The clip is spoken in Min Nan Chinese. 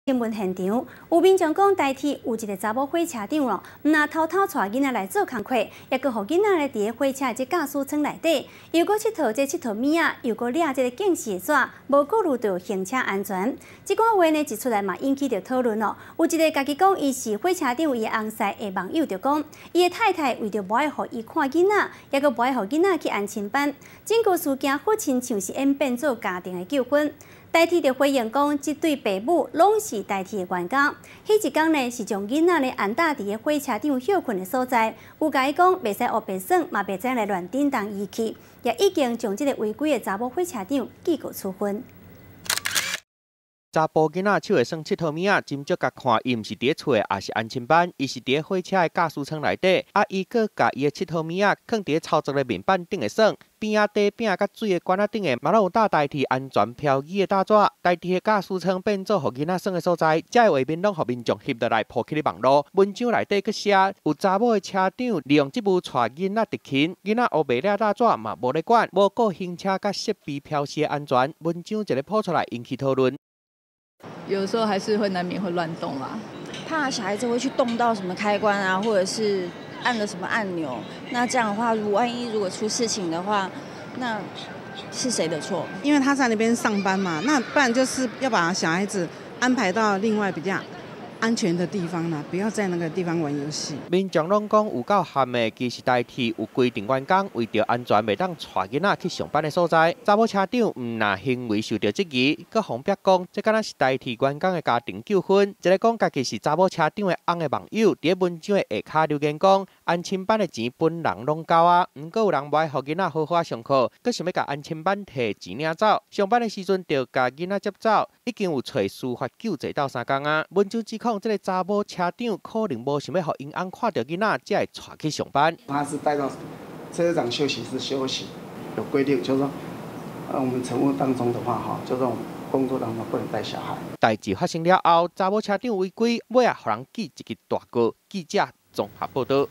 新聞現場有民眾講，台鐵有一个查某火車長哦，毋但偷偷帶囡仔來做工課，抑閣予囡仔咧佇咧火車這駕駛艙內底，又閣𨑨迌這𨑨迌物仔，又閣掠這个警示紙，無顧慮著行車安全。這寡話呢一出來嘛，引起著討論哦。有一个家己講伊是火車長伊的翁婿的網友就講，伊的太太為著無愛予伊看囡仔，抑閣無愛予囡仔去安親班，整個事件好親像是演變做家庭的糾紛。台鐵就回應講，這對爸母攏是台鐵的員工。彼一工呢，是將囡仔呢按搭佇个火車長歇睏的所在，有共伊講袂使烏白耍，嘛袂使來亂叮當儀器，也已經將這个違規的查某火車長記過處分。查埔囡仔手會耍𨑨迌物仔，斟酌共看，伊毋是佇咧厝的，抑是安親班，伊是佇咧火車的駕駛艙內底，啊，伊閣共伊的𨑨迌物仔囥佇咧操作的面板頂會耍，邊仔底餅佮水的罐仔頂的，嘛攏有貼台鐵安全標語的搭紙，台鐵的駕駛艙變做予囡仔耍的所在，這个畫面攏予民眾翕落來鋪起咧網路。文章內底閣寫，有查某的車長利用職務帶囡仔執勤，囡仔烏白掠搭紙嘛無咧管，無顧行車佮設備標示的安全。文章一个鋪出來引起討論。有時候還是會難免會亂動啦，怕小孩子會去動到什麼開關啊，或者是按了什麼按鈕，那這樣的話，如果萬一如果出事情的話，那是誰的錯？因為他在那邊上班嘛，那不然就是要把小孩子安排到另外比較安全的地方啦，不要在那個地方玩遊戲。民眾攏講有夠譀的，其實台鐵有規定員工為著安全，袂當帶囡仔去上班的所在。查某車長毋但行為受著質疑，閣予人講，這敢若是台鐵員工的家庭糾紛。一个講家己是查某車長的翁的網友，佇咧文章的下跤留言講，安親班的錢本人攏交啊，毋過有人無愛予囡仔好好上課，閣想欲共安親班提錢領走。上班的時陣就共囡仔接走，已經有揣司法救濟鬥相共啊。文章指控這个查某車長可能無想欲予𪜶翁看著囡仔，才會帶去上班。他是帶到車長休息室休息，有規定，就是說，我們乘務當中的話，哈，就是我們工作當中不能帶小孩。代誌發生了後，查某車長違規，尾仔予人記一支大過。記者綜合報導。